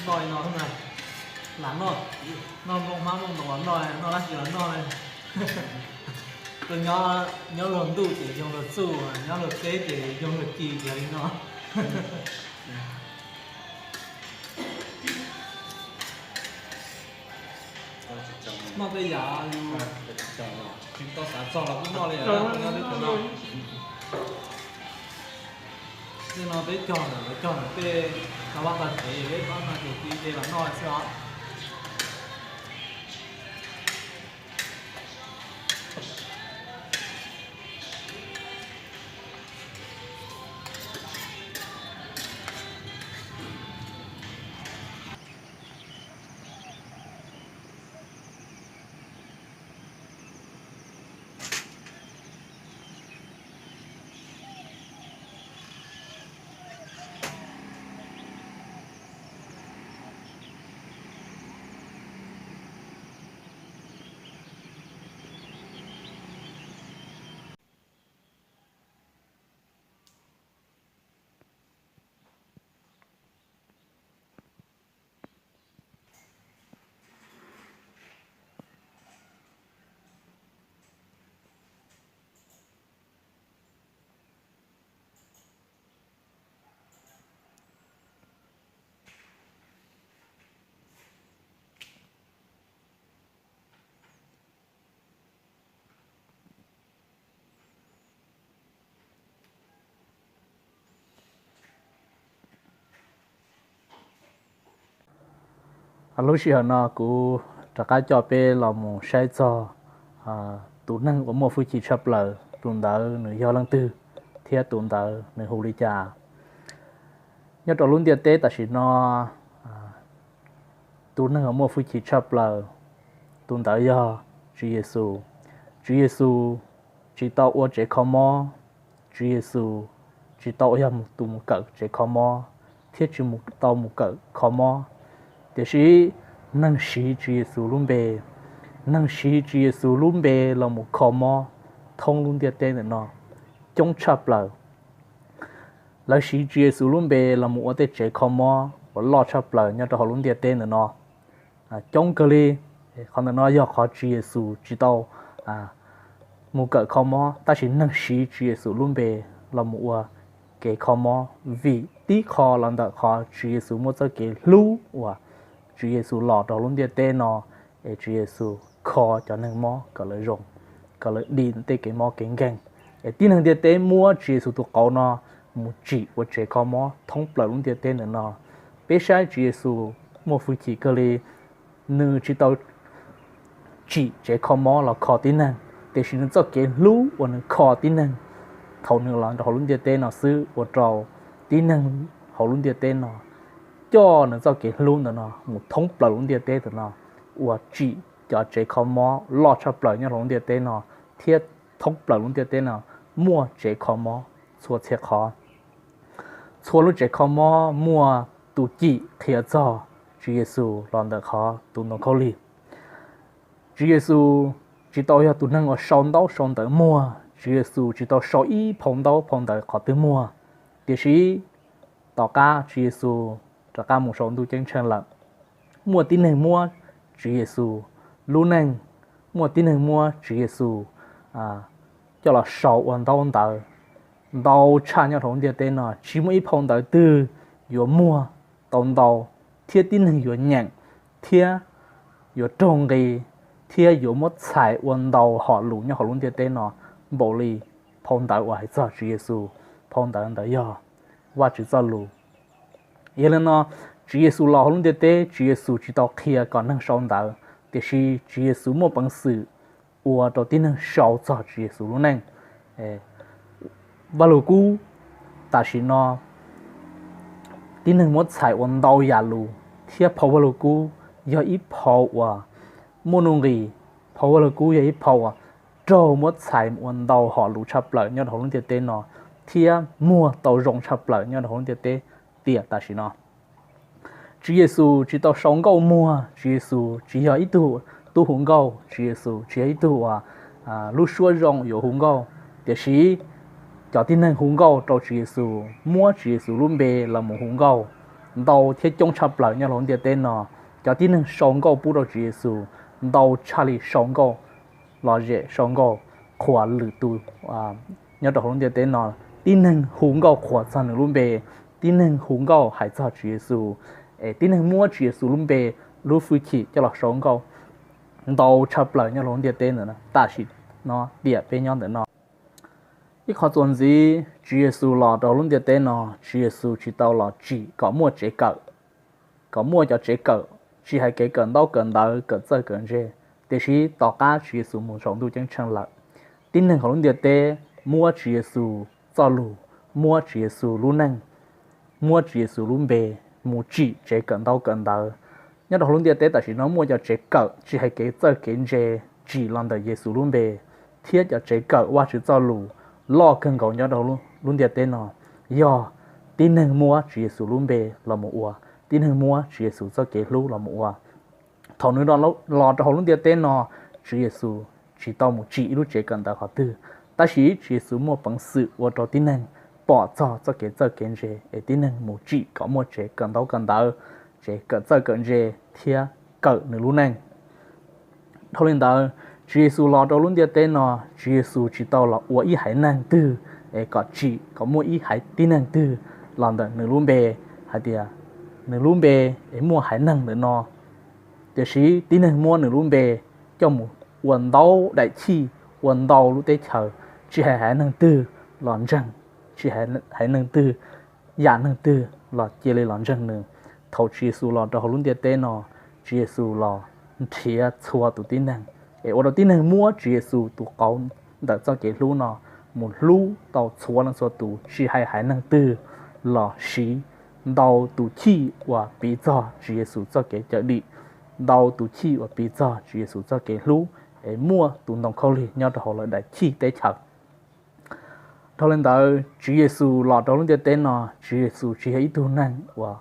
Noj li no, lam noj, noj nplooj hmab nplooj ntoos los noj, noj dab tsi los noj. Nyob luag ntuj ces yoog luag txuj, nyob luag teb ces yoog luag ci, yog li no. Noj tej yam yus tsis tau xav txog los kuj noj li no. Tej no peb cog ntawm, cog ntawm tej tau vaj tau tsev, peb pab no ces tiv de los noj xwb os. Lub sij hawm no kuv rov qab coj peb los mus saib txog tus neeg uas muaj hwj chim tshaj plaws, tus ntawd nws yog leej twg thiab tus ntawd nws hu li cas. Nyob rau lub ntiaj teb tam sim no, tus neeg uas muaj hwj chim tshaj plaws, tus ntawd yog Tswv Yexus. Tswv Yexus tsis tau ua tsev kho mob, Tswv Yexus tsis tau yog tus mus kawm tsev kho mob thiab tsis tau mus kawm kho mob. Tiam sis neeg siv Tswv Yexus lub npe, neeg siv Tswv Yexus lub npe los mus kho mob thoob lub ntiaj teb ntawm no coob tshaj plaws. Lawv siv Tswv Yexus lub npe los mus ua tej tsev kho mob uas loj tshaj plaws nyob rau hauv lub ntiaj teb ntawm no coob kawg li. Qhov ntawm no yog qhov Tswv Yexus tsis tau mus kawm kho mob, tab sis neeg siv Tswv Yexus lub npe los mus ua kev kho mob, vim tib qho los ntawm qhov Tswv Yexus muaj txoj kev hlub uas Tswv Yexus los rau lub ntiaj teb no es Tswv Yexus kho cov neeg mob kom lawv zoo, kom lawv dim tej kev mob kev nkeeg. Es tib neeg ntiaj teb muab Tswv Yexus tus qauv no mus tsim ua tsev kho mob thoob plaws lub ntiaj teb ntawm no. Peb saib Tswv Yexus muaj hwj chim kawg li, nws tsis tau tsim tsev kho mob los kho tib neeg, tiam sis nws txoj kev hlub uas nws kho tib neeg thaum nws los rau hauv lub ntiaj teb no xwb ua rau tib neeg hauv lub ntiaj teb no coj nws txoj kev hlub ntawm no mus thoob plaws lub ntiaj teb ntawm no, uas tsim cov tsev kho mob loj tshaj plaws nyob hauv lub ntiaj teb no, thiab thoob plaws lub ntiaj teb no muaj tsev kho mob txhua txhia qhov. Txhua lub tsev kho mob muaj tus cim qhia txog Tswv Yexus los ntawm qhov tus ntoo khaub lig. Tswv Yexus tsis tau yog tus neeg uas sau ntaub sau ntawv muag, Tswv Yexus tsis tau sau ib phau ntaub phau ntawv qhov twg muag. Tiam sis tom qab Tswv Yexus rov qab mus saum ntuj ceeb tsheej lawm, muaj tib neeg muab Tswv Yexus lub neej, muaj tib neeg muab Tswv Yexus coj los sau ua ntaub ntawv ntau tshaj nyob hauv ntiaj teb no. Tsis muaj ib phau ntawv twg yuav muag tau ntau thiab tib neeg yuav nyeem thiab yuav raug nqi thiab yuav muab txhais ua ntau hom lus nyob hauv lub ntiaj teb no npaum li phau ntawv uas hais txog Tswv Yexus. Phau ntawv ntawd yog Vajtswv txoj lus. Yog li no, Tswv Yexus los hauv lub ntiaj teb, Tswv Yexus tsis tau qhia kom neeg sau ntawv, tiam sis Tswv Yexus muaj peev xwm ua rau tib neeg sau txog Tswv Yexus lub neej. Vaj Lug Kub tam sim no tib neeg muab txhais ua ntau yam lus, thiab phau Vaj Lug Kub yog ib phau uas muaj nuj nqis. Phau Vaj Lug Kub yog ib phau uas raug muab txhais ua ntau hom lus tshaj plaws nyob rau hauv lub ntiaj teb no, thiab muag tau zoo tshaj plaws nyob rau hauv lub ntiaj teb tiam tam sim no. Tswv Yexus tsis tau sau nkauj muag, Tswv Yexus tsis yog ib tug tub hu nkauj, Tswv Yexus tsis yog ib tug uas lub suab zoo yuav hu nkauj. Tiam sis cov tib neeg hu nkauj rau Tswv Yexus, muab Tswv Yexus lub npe los mus hu nkauj, ntau thiab coob tshaj plaws nyob rau lub ntiaj teb no. Cov tib neeg sau nkauj pub rau Tswv Yexus ntau tshaj li sau nkauj lom zem, sau nkauj qhuas lwm tus nyob rau hauv lub ntiaj teb no. Tib neeg hu nkauj qhuas txog nws lub npe, tib neeg hu nkauj hais txog Tswv Yexus, es tib neeg muab Tswv Yexus lub npe, lub hwj chim coj los sau nkauj ntau tshaj plaws nyob rau hauv lub ntiaj teb ntawm no tam sim no tiam peb nyob ntawm no. Ib qhov txuas ntxiv, Tswv Yexus los rau hauv lub ntiaj teb no, Tswv Yexus tsis tau los tsim kom muaj tsev kawm, kom muaj cov tsev kawm, tsis hais kev kawm ntaub kawm ntawv, kawm txawj kawm ntse, tiam sis tom qab Tswv Yexus mus saum ntuj ceeb tsheej lawm, tib neeg hauv lub ntiaj teb muab Tswv Yexus txoj lus, muab Tswv Yexus lub neej, muab Tswv Yexus lub npe mus tsim tsev kawm ntaub kawm ntawv. Nyob rau hauv lub ntiaj teb tam sim no muaj cov tsev kawm tsis hais kev txawj kev ntse tsim los ntawm Yexus lub npe, thiab cov tsev kawm Vajtswv txoj lus loj kawg nkaus nyob rau lub ntiaj teb no yog tib neeg muab Tswv Yexus lub npe los mus ua, tib neeg muab Tswv Yexus txoj kev hlub los mus ua. Thaum nws los rau hauv lub ntiaj teb no, Tswv Yexus tsis tau mus tsim ib lub tsev kawm ntawv qhov twg, tab sis Tswv Yexus muaj peev xwm ua rau tib neeg pom txog txoj kev txawj kev ntse es tib neeg mus tsim kom muaj tsev kawm ntaub kawm ntawv, tsev kawm txawj kawm ntse thiab kawm nws lub neej. Dhau li ntawd, Tswv Yexus los rau lub ntiaj teb no, Tswv Yexus tsis tau los ua ib haiv neeg twg es kom tsim kom muaj ib haiv tib neeg twg los ntawm nws lub npe, hais tias nws lub npe es muaj haiv neeg ntawm no. Tiam sis tib neeg muab nws lub npe coj mus ua ntau daim chij, ua ntau lub teb chaws, tsis hais haiv neeg twg los ntseeg, tsis hais haiv neeg twg, yam neeg twg los cia li los ntseeg nws. Thaum Tswv Yexus los rau hauv lub ntiaj teb no, Tswv Yexus los nrhiav txhua tus tib neeg, es ua rau tib neeg muab Tswv Yexus tus qauv ntawm txoj kev hlub no mus hlub tau txhua leej txhua tus, tsis hais haiv neeg twg los siv ntau tus chij uas piv txog Tswv Yexus txoj kev cawm dim, ntau tus chij uas piv txog Tswv Yexus txoj kev hlub, es muaj tus ntoo khaub lig nyob rau hauv lawv daim chij teb chaws. Dhau li ntawd, Tswv Yexus los rau lub ntiaj teb no, Tswv Yexus tsis yog ib tug neeg uas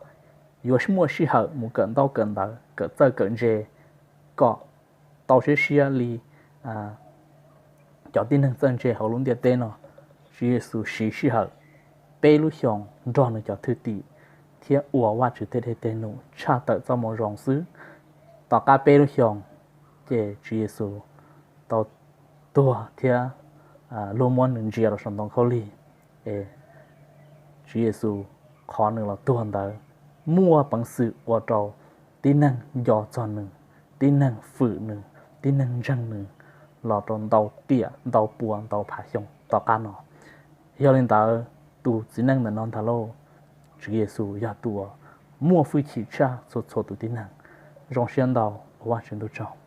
yuav muaj sij hawm mus kawm ntaub kawm ntawv, kawm txawj kawm ntse kom tau siab siab li cov tib neeg txawj ntse hauv lub ntiaj teb no. Tswv Yexus siv sij hawm peb lub xyoos nrog nws cov thwj tim thiab ua Vajtswv tej dej tej num tshaj tawm txoj moo zoo xwb. Tom qab peb lub xyoos, ces Tswv Yexus tau tuag thiab luag muab nws ntsia rau saum ntoo khaub lig. Es Tswv Yexus qhov nws los tuag ntawd muaj peev xwm ua rau tib neeg nco txog nws, tib neeg fwm nws, tib neeg ntseeg nws los rau ntau tiam ntau pua ntau phav xyoo tom qab no. Yog li ntawd, tus txiv neej ntawm no ntag lauj, Tswv Yexus yog tus uas muaj hwj chim tshaj txhua txhua tus tib neeg. Zoo siab ntau, ua Vajtswv ntuj tsaug.